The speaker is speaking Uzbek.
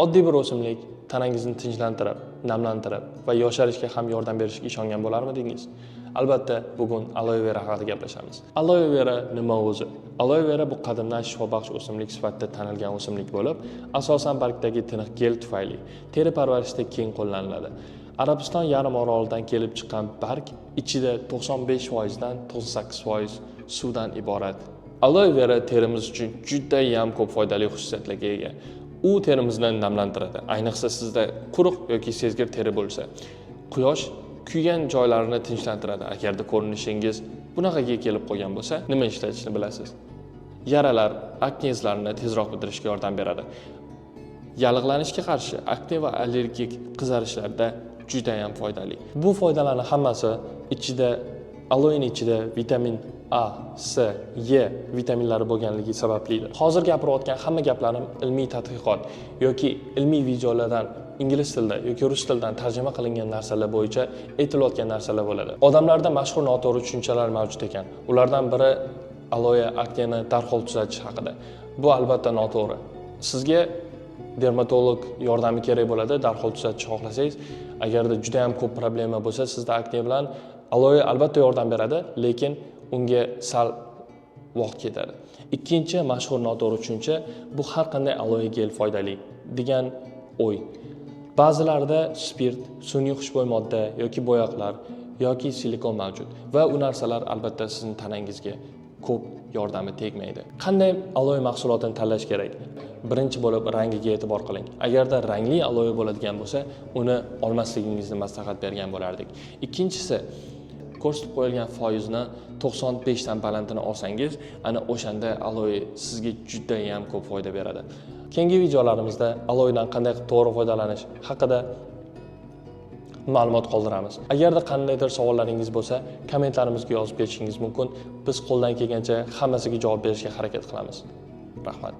Oddiy bir o'simlik tanangizni tinchlantirib, namlantirib va yosharishga ham yordam berishiga ishongan bo'larmidingiz? Albatta, bugun aloe vera haqida gaplashamiz. Aloe vera nima o'zi? Aloe vera bu qadimdan shifobaxsh o'simlik sifatida tanilgan o'simlik bo'lib, asosan bargdagi tiniq gel tufayli teri parvarishida keng qo'llaniladi. Arabiston yarim orolidan kelib chiqqan barg ichida 95% dan 98% suvdan iborat. Aloe vera terimiz uchun judayam ko'p foydali xususiyatlarga ega. U terimizni namlantiradi. Ayniqsa sizda quruq yoki sezgir teri bo'lsa. Quyosh kuygan joylarini tinchlantiradi. Agarda ko'rinishingiz bunaqaga kelib qolgan bo'lsa, nima ishlatishni bilasiz. Yaralar, akne izlarini tezroq bitirishga yordam beradi. Yallig'lanishga qarshi akne va allergik qizarishlarda juda ham foydali. Bu foydalarni hammasi ichida, aloeni ichida vitamin A, C, E vitaminlari bo'lganligi sabablidir. Hozir gapirayotgan hamma gaplarim ilmiy tadqiqot yoki ilmiy videolardan ingliz tilida yoki rus tilidan tarjima qilingan narsalar bo'yicha aytilayotgan narsalar bo'ladi. Odamlarda mashhur noto'g'ri tushunchalar mavjud ekan. Ulardan biri aloe akneni darhol tuzatish haqida. Bu albatta noto'g'ri. Sizga dermatolog yordami kerak bo'ladi, darhol tuzatishni xohlasangiz. Agarda juda ham ko'p problema bo'lsa sizda akne bilan, aloe albatta yordam beradi, lekin unga sal vaqt ketadi. Ikkinchi mashhur noto'g'ri tushuncha bu har qanday aloe gel foydali degan o'y. Ba'zilarida spirt, sun'iy xushbo'y modda yoki bo'yoqlar yoki silikon mavjud va u narsalar albatta sizning tanangizga ko'p yordami tegmaydi. Qanday aloe mahsulotini tanlash kerak? Birinchi bo'lib rangiga e'tibor qiling. Agarda rangli aloe bo'ladigan bo'lsa, uni olmasligingizni maslahat bergan bo'lardik. Ikkinchisi, ko'rsatib qo'yilgan foizni 95 dan balandini olsangiz, ana o'shanda aloe sizga judayam ko'p foyda beradi. Keyingi videolarimizda aloedan qanday qilib to'g'ri foydalanish haqida ma'lumot qoldiramiz. Agarda qandaydir savollaringiz bo'lsa, kommentlarimizga yozib ketishingiz mumkin. Biz qo'ldan kelgancha hammasiga javob berishga harakat qilamiz. Rahmat.